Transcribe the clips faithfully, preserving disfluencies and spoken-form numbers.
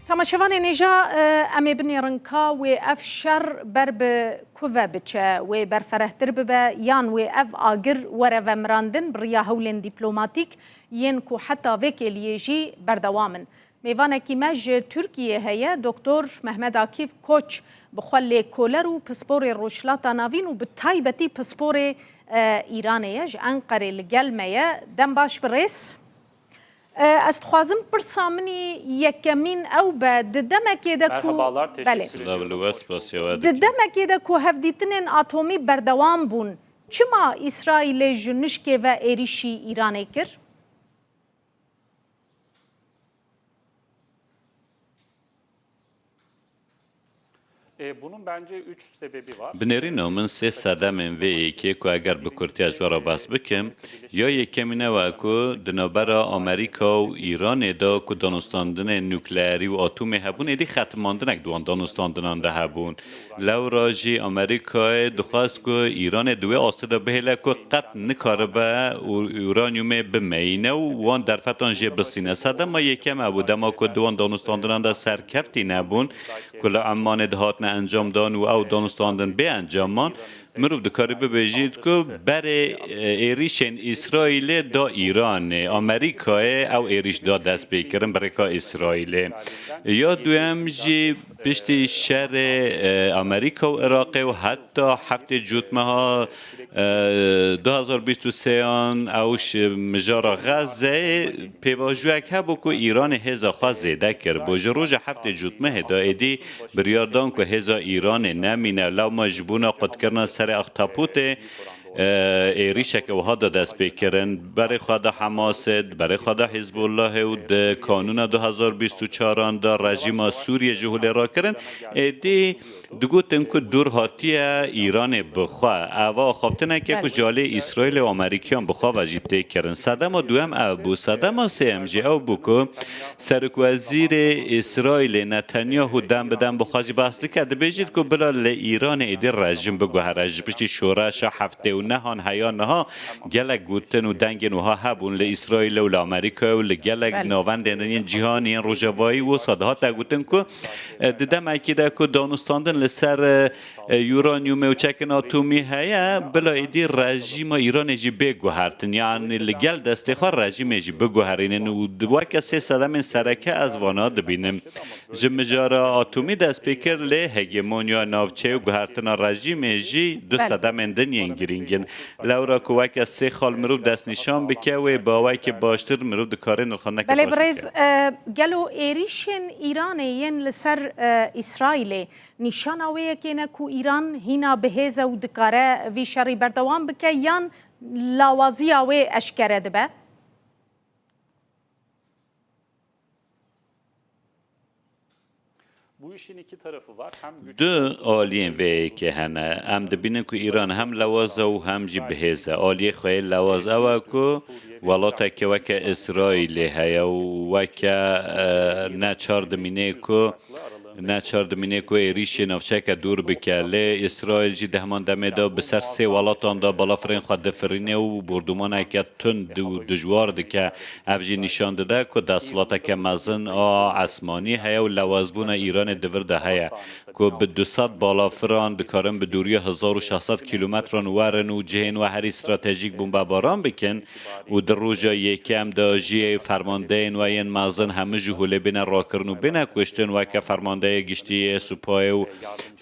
Temaşevanên hêja, e, em ê binêrin ka wê ev şer ber bi ku ve biçe, wê berferehtir bibe yan wê ev agir were vemirandin bi riya hewlên dîplomatîk yên ku heta vê kêliyê jî berdewam in. Mêvanekî me ji Tirkiyê heye, Doktor Mehmet Akif Koç, bi xwe lêkoler û pisporê Rojhilata Navîn û bi taybetî pisporê, e, Îranê ye, ji Enqerê li gel me ye. Dem baş birêz. E, ez dixwazim pirsa min î yekemîn ew be, di demekê de ku Merhabalar, teşekkür Belê. ediyorum. Silav li we, spasiya we Di dikim. demekê de ku hevdîtinên atomî berdewam bûn, çima Îsraîlê ji nişkê ve êrîşî Îranê kir? E, bunun bence üç sebebi var. Bi nêrîna min sê sedemên vê yekê ku eger bi kurtiya ji we re behs bikim, ya yekemîn ew e ku di navbera Amerîka û Îranê de ku danûstandinên nukleerî û atomê hebûn, êdî xetimandinek di wan danûstandinan de hebûn. Lewra jî Amerîkayê dixwest ku Îranê di wê astê de bihêle ku qet nikaribe û uranyumê bimeyîne û wan derfetan jê bisîne. Sedema yekem hebû, dema ku di wan danûstandinan de serkeftî nebûn, ku li Emmanê dihatine encamdan û ew danûstandin bê encaman, mirov dikarî bibêjît ku berê, e, êrîşên Îsraîlê da Îranê, Amerîkayê ew êrîş da destpêkirin bi rêka Îsraîlê. Ya duyem jî piştî şerê, e, Amerîka û Iraqê û heta heftê Cotmeha, e, du hazar bîst û sêyan ew ji mijara Xezeyê pêvajoyek hebû ku Îranê hêza xwe zêde kiribû. Ji roja heftê Cotmehê de êdî biryar dan ku hêza Îranê nemîne, lewma ji bona qutkirina serê Axtapotê, e, êrîşeke wiha da destpêkirin. Berê xwe da Hemasê, berê xwe da Hizbullahê û di kanûna du hazar bîst û çaran da rejîma Sûriyê ji holê rakirin. Êdî digotin ku dûr hatiye Îranê bi xwe. Eva axaftineke ku Belê. ji alî Îsraîl û Amerîkiyan bi xwe ve jî tê kirin. Sedema duyem ev bû. Sedema sêyem jî ew bû ku Serokwezîrê Îsraîlê Netanyahu dem bi dem bi xwe jî behs dike. Dibêjît ku bila li Îranê êdî rejîm biguhere. Ji piştî şoreşa heftê û nehan heya niha gelek gotin û dengên wiha hebûn li Îsraîlê û li Amerîkayê û li gelek Belê. navendên din yên cîhanê yên rojavayî wisa dihate gotin ku, e, di demekî de ku danûstandin li ser, e, e, uranyumê û çekên atomî heye, bila êdî rejîma Îranê jî bê guhertin. Yanî li gel destê xwe rejîmê jî biguherînin û di weke sê sedemên sereke ez vana dibînim. Ji mijara atomî dest pê kir, lê hegemonya navçeyê û guhertina rejîmê jî du Belê. sedemên din yên girîng in. Lewra ku weke sê xal mirov destnîşan bike, wê bi awayekî baştir mirov dikare nirxandineke Belê baş birêz, bike. e, gelo êrîşên Îranê yên li ser, e, Îsraîlê nîşana wê yekê ne ku Îran hîna bi hêz e û dikare vî şerî berdewam bike yan lawaziya wê eşkere dibe? Bu işin iki tarafı var. Hem güç Du aliyên vê yekê hene. Em dibînin ku Îran hem lewaz e û hem jî bi hêz e. Aliyê xwe yê lewaz ew e ku welateke weke Îsraîlê heye û weke, e, neçar dimîne ku, neçar dimîne ku êrîşê navçeyeke dûr bike. Lê Îsraîl jî di heman demê de bi ser sê welatan de balafirên xwe difirîne û bordumaneke tund û dijwar dike. Ev jî nîşan dide ku desthilateke mezin a esmanî heye û lewazbûna Îranê di vir de heye, ku bi du sed balafiran dikarin bi dûriya hezar û şeş sed kîlometran werin û cihên we herî stratejîk bombebaran bikin û di roja yekem de jî fermandeyên we yên mezin hemû ji holê bêne rakirin û bêne kuştin, weke fermandeyê giştî yê supayê û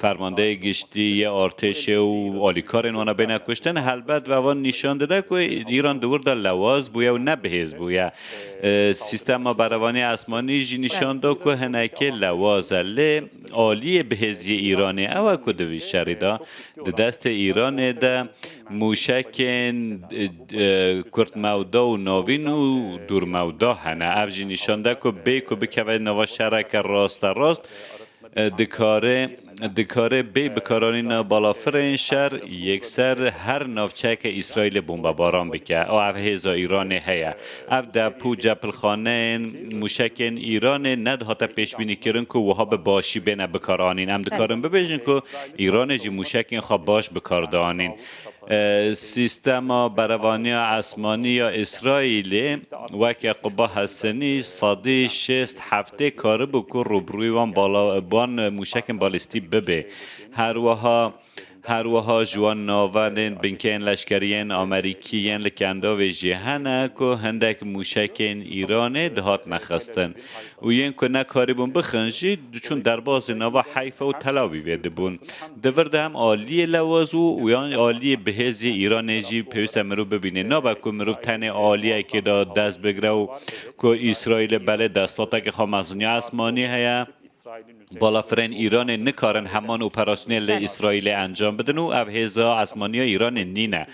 fermandeyê giştî yê artêşê û alîkarên wana bêne kuştin. Helbet ve van nîşan dide ku Îran di wir de lewaz bûye û ne bihêz bûye. E, sîstema berevanî esmanî jî nîşan da ku hinekê lewaz e. Lê aliyê bihêziyê Îranê ew e ku di vî şerî de di destê Îranê de mûşekên, e, e, kurtmewda û navîn û dûrmewda hene. Ev jî nîşan da ku bê ku bikeve nava şereke rasterast, e, dikare dikare bê bikaranîna balafirên şer yekser her navçeyeke Îsraîlê bombebaran bike. Û ev hêza Îranê heye. Ev dep û cepilxaneyên mûşekên Îranê nedihate pêşbînîkirin ku wiha bi başî bêne bikaranîn. Em dikarin bibêjin ku Îranê jî mûşekên xwe baş bi kar dianîn. E, sîstema berevaniya esmanî ya Îsraîlê weke Quba Hesenî sedî şêst heftê karibû ku rûbirûyê wan bala-, wan mûşekên balîstî bibe. Her wiha, her wiha ji wan navendên binkeyên leşkerî yên Amerîkî yên li Kendavê jî hene ku hindek mûşekên Îranê dihatine xistin. Û yên ku nekarîbûn bixin jî diçûn derbazê nava Heyfa û Tel Avîvê dibûn. Di vir de hem aliyê lewaz û, û yan aliyê bihêz yê Îranê jî pêwîst e mirov bibîne. Nabe ku mirov tenê aliyekê de dest bigire û ku Îsraîlê belê desthilateke xwe mezin ya esmanî heye. Balafirên Îranê nikarin heman operasyonê li Îsraîlê encam bidin û ev hêza esmanî ya Îranê nîne.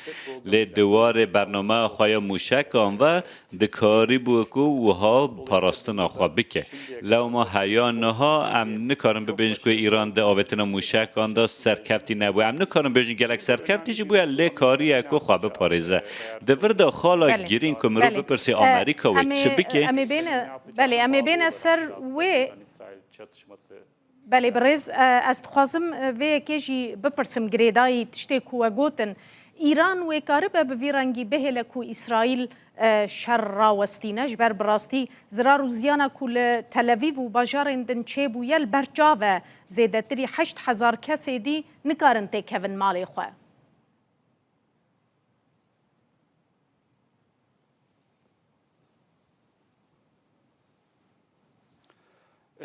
Lê di warê bernameya xwe ya mûşekan ve dikarîbû ku wiha parastina xwe bike. Lewma heya niha em nikarin bibêjin ku Îran di avêtina mûşekan de serkevtî nebû. Em nikarin bêjin gelek serkevtî jî bûye, lê kariye ku xwe biparêze. Di vir de xala Belê, girîng ku mirov belê. bipirsî E, Amerîka wê em ê, çi bike? em ê bêne, belê, em ê bêne ser wê. Belê, birêz, e, ez dixwazim, e, vê yekê jî bipirsim, girêdayî tiştê ku we gotin, Îran wê karibe bi vî rengî bihêle ku Îsraîl, e, şer rawestîne, ji ber bi rastî zirar û ziyana ku li Tel Evîv û bajarên din çêbûye li ber çav e, zêdetirî heşt hezar kesê dî nikarin têkevin malê xwe.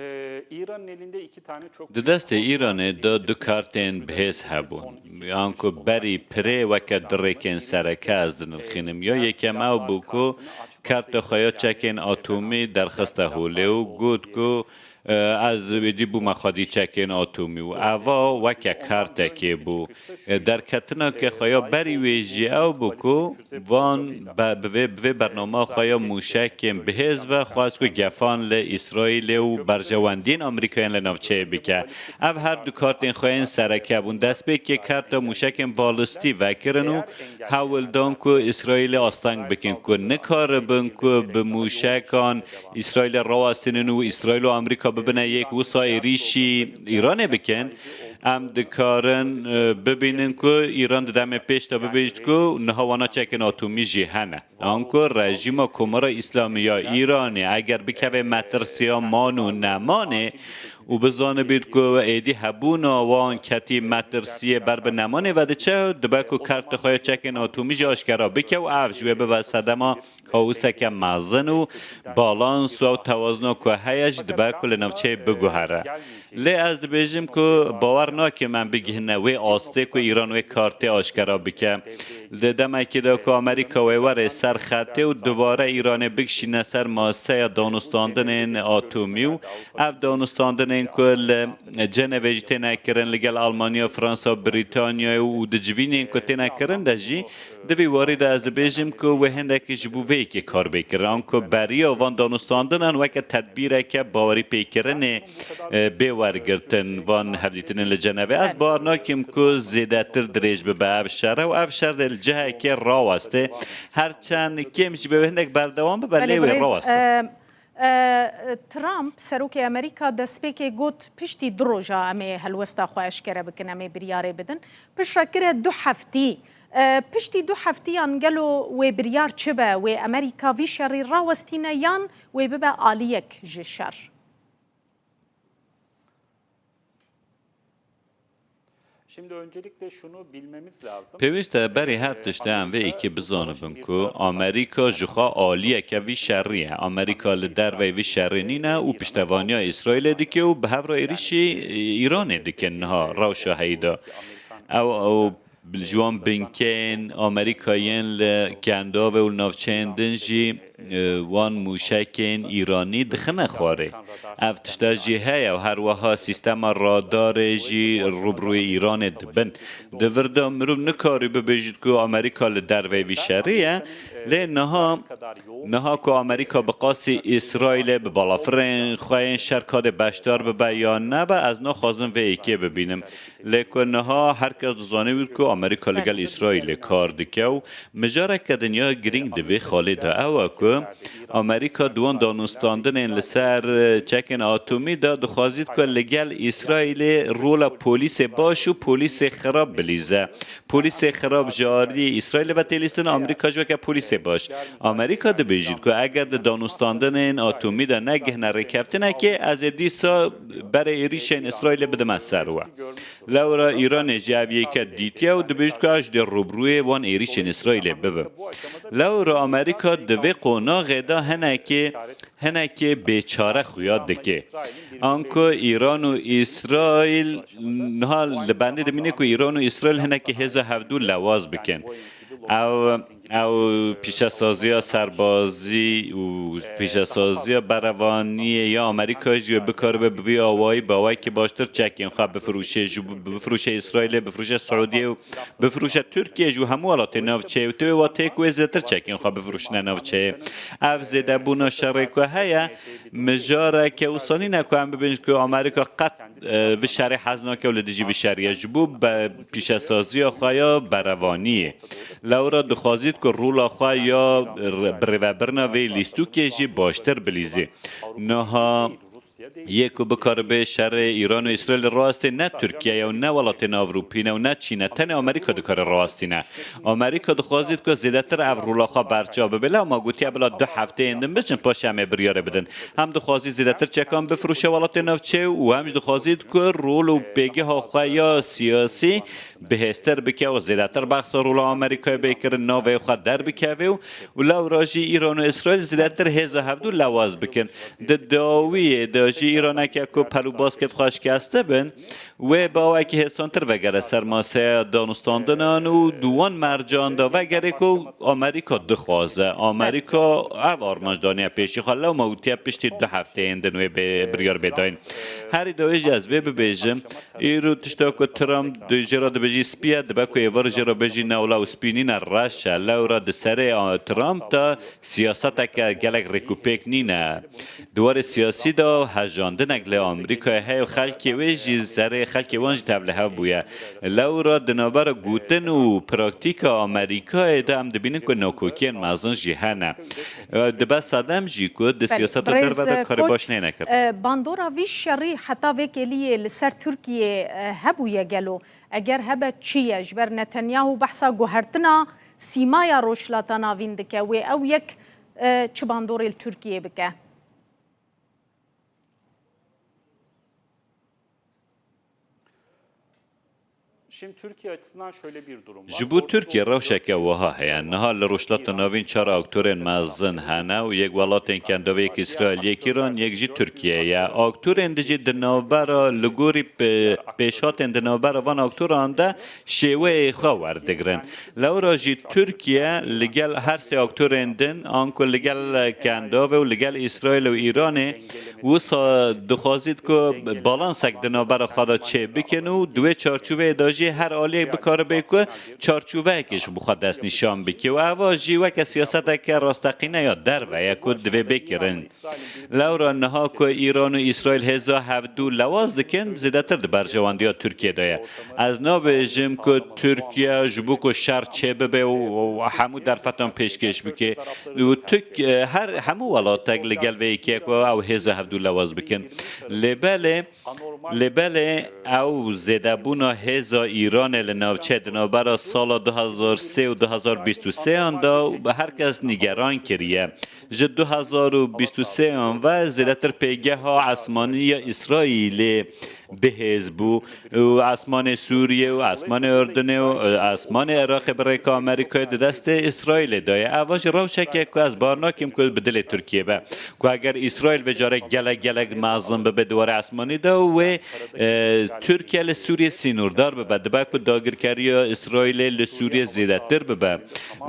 Ee, İran'ın elinde iki tane çok Di destê Îranê de du kartên bihêz hebûn. Yan ku berî pirê weke du rêkên sereke ez dinirxînim. Ya yekem ew bû ku karta xwe ya çekên atomî derxiste holê û got ku, e, ez êdî bûme xwedî çekên atomî û eva weke kartekê bû. E, derketineke xwe ya berî wê jî ew bû ku van be-, bi vê, bi vê bernama xwe ya mûşekên bihêz ve xwest ku gefan li Îsraîlê û berjewendiyên Amerîkayên li navçeyê bike. Ev her du kartên xwe yên sereke bûn. Destpêkê karta mûşekên balistî vekirin û hewl dan ku Îsraîlê asteng bikin ku nikaribin ku bi mûşekan Îsraîlê rawestînin û Îsraîl û Amerîka bibine yek, wisa êrîşî Îranê bikin. Em dikarin, e, bibînin ku Îran di demê pêş de bibêjt ku niha wana çekên atomî jî hene. Anku rejîma Komara Îslamî ya Îranê eger bikeve metirsiya man û nemanê û bizanibît ku êdî hebûna wan ketî metirsiyê ber bi nemanê ve diçe, dibe ku karta xwe ya çekên atomî jî aşkera bike û ev ji wê bibe sedema kaoseke mezin û balans û ew tewazina ku heye jî dibe ku li navçeyê biguhere. Lê ez dibêjim ku bawer nakim em bigihine wê astê ku Îran wê kartê aşkera bike. Di demekê de ku Amerîka wê were ser xetê û dubare Îranê bikişîne ser maseya danûstandinên atomî û ev danûstandinên ku li Cenevê jî têne kirin, li gel Almanya, Fransa, Brîtanyayê û di civînên ku têne kirin de jî, di vî warî de ez dibêjim ku wê hindekî ji bo vê yekê kar bê kirin. Anku beriya van danûstandinan weke tedbîreke bawerî pêkirinê, e, bê wergirtin van hevdîtinên li Cenevê. Ez bawer nakim ku zêdetir dirêj bibe ev şer e û ev şer li cihekê rawestê. Her çend kêm jî be hindek berdewam bibe, Belê lê wê birêz, rawestin. e, e, Trump, serokê Amerîka, destpêkê got, piştî du roja em ê helwesta xwe eşkere bikin, em ê biryarê bidin. Piştre kire du heftî. E, piştî du heftiyan gelo wê biryar çi be? Wê Amerîka vî şerî rawestîne yan wê bibe aliyek ji şer? Şimdi öncelikle şunu bilmemiz lazım. Pêwîst e berî her tiştî em vê yekê bizanibin ku Amerîka ji xwe aliyeke vî şerî ye. Amerîka li derveyî vî şerî nîne û piştevaniya Îsraîlê dike û bi hev re êrîşî Îranê dike niha rewşa heyî de. Ew, ew ji wan binkeyên Amerîka yên li Kendavê û li navçeyên din jî e, wan mûşekên Îranî dixine xwarê. Ev tişta jî heye û her wiha sîstema radarê jî rûbirûyê Îranê dibin. Di vir de mirov nikarî bibêjit ku Amerîka li derveyî vî şerî ye, lê niha, niha ku Amerîka bi qasî Îsraîlê bi balafirên xwe yên şer kadê beşdar bibe yan nebe, ez naxwazim vê yekê bibînim. Lê ku niha her kes dizane wî ku Amerîka li gel Îsraîlê kar dike û mijareke dinya girîng di vê xalê de ew e ku Amerîka di wan danûstandinên li ser, e, çekên atomî de dixwazît ku li gel Îsraîlê rola polîsê baş û polîsê xirab bilîze. Polîsê xirab ji aliyê Îsraîlê ve tê lîstin, Amerîka jî weke polîsê baş. Amerîka dibêjît ku eger di danûstandinên atomî de negihne rêkeftinekê, ez ê dîsa berê êrîşên Îsraîlê bidime ser we. Lewra Îranê jî ev yeke dîtiye û dibêjit ku ez dê rûbirûyê wan êrîşên Îsraîlê bibim. Lewra Amerîka di vê qonaxê de hinekê, hinekê bêçare xuya dike. Anku Îran û Îsraîl niha li bendê dimîne ku Îran û Îsraîl hinekê hêza hevdû lewaz bikin. Ew, ew pîşesaziya serbazî û pîşesaziya berevaniyê ya Amerîkayê jî wê bikaribe bi vî awayî, bi awayekî baştir çekên xwe bifirûşe, ji bo, bifirûşe Îsraîlê, bifirûşe Siûdiyê û bifirûşe Tirkiyê jî û hemû welatên navçeyê û tê wê wateyê ku wê zêdetir çekên xwe bifirûşine navçeyê. Ev zêdebûna şerê ku heye, mijareke wisa nîne ku em bibêjin ku Amerîka qet, e, vî şerê hez nake û li dijî vî şerî ye. Ji bo be pîşesaziya xwe ya berevaniyê. Lewra dixwazît ku rola xwe ya r-, birêvebirina vê lîstûkê jî baştir bilîzê. Niha yê ku bikaribe şerê Îran û Îsraîlê rawestê ne Tirkiye ye û ne welatên Ewropî ne û ne Çîn e, tenê Amerîka dikare rawestîne. Amerîka dixwazît ku zêdetir ev rola xwe berçav bibe, lewma gotiye bila du hefteyên din biçin paşê em ê biryarê bidin. Hem dixwazî zêdetir çekan bifirûşe welatê navçeyê û hem jî dixwazît ku rol û pêgeha xwe ya siyasî bihêztir bike û zêdetir behsa rola Amerîkayê bê kirin navê xwe derbikeve û, û lewra jî Îran û Îsraîl zêdetir hêza hevdû lewaz bikin. Di dawiyê de jî Îraneke ku pelûbaskê xwe şikeste bin, wê bi awayekî hêsantir vegere ser maseya danûstandinan û di wan mercan de vegere ku Amerîka dixwaze. Amerîka ev armanc daniye pêşî xwe, lewma gotiye piştî du hefteyên din wê bê, biryar bê dayîn. Herî dawî jî ez vê bibêjim, îro tişta ku Trump di, jê re dibêjî spî ye, dibe ku êvar jê re bêjî ne, wila ew spî nîne, reş e. Lewra di serê, a, Trump de siyaseteke gelek rêkûpêk nîne. Di warê siyasî de hejandinek li Amerîkayê heye û xelkê wê jî serê xelkê wan jî tevlihev bûye. Lewra di navbera gotin û praktîka Amerîkayê de em dibînin ku nakokiyên mezin jî hene. Dibe sedem jî ku di siyaseta derve de karê baş neyne kirin. Bandora vî şerî heta vê kêliyê li ser Tirkiyê, e, hebûye gelo? Eger hebe çi ye? Ji ber Netanyahu behsa guhertina sîmaya Rojhilata Navîn dike, wê ew yek, e, çi bandorê li Tirkiyê bike? Şimdi Türkiye açısından şöyle bir durum var. Ji bo Tirkiye rewşeke wiha heye. Niha li Rojhilata Navîn çar aktorên mezin hene û yek welatên kendav, yek Îsraîl, yek Îran, yek jî Tirkiye ye. Aktorên dijî di navbera, li gorî pe-, pêşhatên di navbera van aktoran de şêweyê xwe werdigrin. Lewra jî Tirkiye li gel her sê aktorên din, anku li gel Kendavê û li gel Îsraîl û Îranê, wisa dixwazît ku balansek di navbera xwe de çêbikin û di wê çarçoveyê de jî her aliyek bikaribe ku çarçoveyekê ji bo xwe destnîşan bike û eva jî weke siyaseteke rasteqîne ya derve ye ku divê bê kirin. Lewra niha ku Îran û Îsraîl hêza hevdû lewaz dikin, zêdetir di berjewendiya Tirkiyê de ye. Ez nabêjim ku Tirkiye ji bo ku şer çêbibe û, û hemû derfetan pêşkêş bike û Tirk-, her, hemû welatek li gel vê yekê ku ew hêza hevdû lewaz bikin. Lê belê, lê belê ew zêdebûna hêza Îranê li navçeyê di navbera sala du hazar sê û du hazar bîst û sê an de her kes nîgeran kiriye. Ji du hazar û bîst û sê an ve zêdetir pêgeha esmanî ya Îsraîlê bihêz bû û esmanê Sûriyê û esmanê Urdunê û, e, esmanê Iraqê bi rêka Amerîkayê di destê Îsraîlê de ye. Eva jî rewşeke ku ez bar nakim ku bi dilê Tirkiyê be. Ku eger Îsraîl vê carê gelek, gelek mezin bibe di warê esmanî de û wê, e, Tirkiye li Sûriyê sînordar bibe. Dibe ku dagirkeriya Îsraîlê li Sûriyê zêdetir bibe.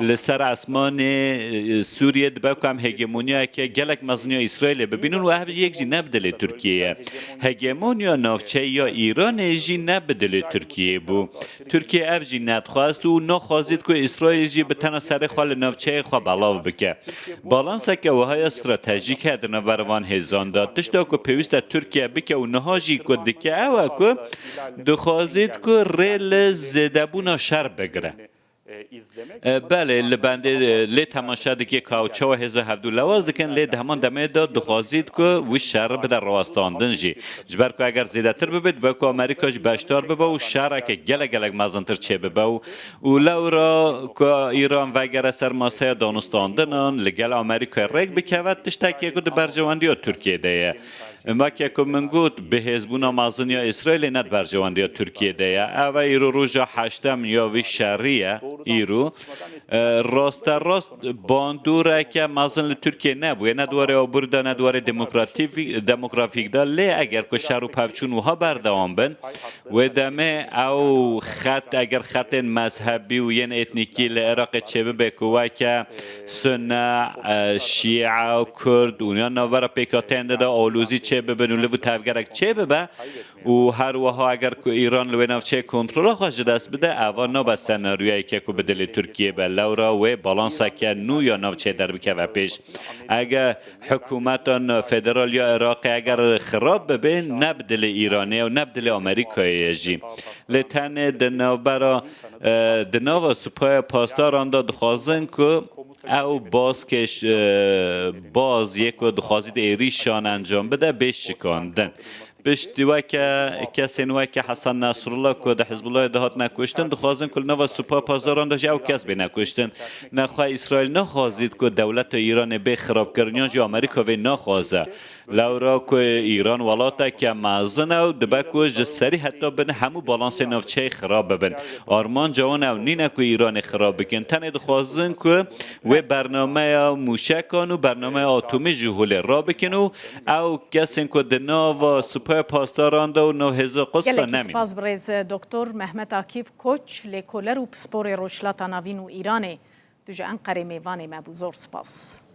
Li ser esmanê, e, Sûriyê dibe ku em hegemoniyayeke gelek mezin ya Îsraîlê bibînin û ev yek jî ne bi dilê Tirkiyê ye. Hegemoniya navçeyî ya Îranê jî ne bi dilê Tirkiyê bû. Tirkiye ev jî nedixwest û naxwazît ku Îsraîl jî bi tena serê xwe li navçeyê xwe belav bike. Balanseke wiha ya stratejîk heye di navbera van hêzan de. Tişta ku pêwîst e Tirkiye bike û niha jî ku dike ew e ku dixwazît ku rê li zêdebûna şer bigire. E, belê, li bendê, e, lê temaşe dike ka ew çawa hêza hevdû lewaz dikin, lê di heman demê de dixwazît ku wî şer bide rawestandin jî. Ji ber ku eger zêdetir bibe, dibe ku Amerîka jî beşdar bibe û şereke gelek gelek mezintir çêbibe û, û lewra ku Îran vegere ser masaya danûstandinan, li gel Amerîkayê rêk bikeve, tiştekê ku di berjewendiya Tirkiyê de ye. Weke ku min got, bihêzbûna mezin ya Îsraîlê ne di berjewendiya Tirkiyê de ye. Ev e îro roja heştem ya vî şerî ye, îro. E, rasterast bandoreke mezin li Tirkiyê nebûye, ne di warê aborî de, ne di warê demokratîfî-, demografîk de. Lê eger ku şer û pevçûn wiha berdewam bin, wê demê ew xet, eger xetên mezhebî û yên etnîkî li Iraqê çêbibe ku weke Sunne, e, Şîe, Kurd û yan navbera pêkhateyên de de alozî çêbibin û liv û tevgerek çêbibe û her wiha eger ku Îran li wê navçeyê kontrola xwe ji dest bide, eva nabe senaryoyeke ku bi dilê Tirkiyê be. Lewra wê balanseke nû ya navçeyê derbikeve pêş. Eger hikûmeta federal ya Iraqê eger xirab bibe, ne bi dilê Îranê ye û ne bi dilê Amerîkayê ye jî. Lê tenê di navbera, e, di nava Supaya Pasdaran de dixwazin ku ew bazkêş, e, baz yê ku dixwazît êrîşan encam bide, bê şikandin. Piştî weke kesên weke Hesen Nesrullah ku di Hizbullahê de hatine kuştin, dixwazin ku li nava Supa Pasdaran de jî ew kes bêne kuştin. Nexwe Îsraîl naxwazît ku dewleta Îranê bê xirabkirin, yan jî Amerîka vê naxwaze. Lewra ku Îran welateke mezin e û dibe ku ji serî heta bin hemû balansên navçeyê xirab bibin. Armanca wan ew nîne ku Îranê xirab bikin. Tenê dixwazin ku wê bernameya mûşekan û bernameya atomî ji holê rabikin û ew kesên ku di nava Supaya Pasdaran de û nav hêza Quds de Gelekî nemînin. Spas birêz Doktor Mehmet Akif Koç, lêkoler û pisporê Rojhilata Navîn û Îranê. Tu ji Enqerê mêvanê me bû. Zor spas.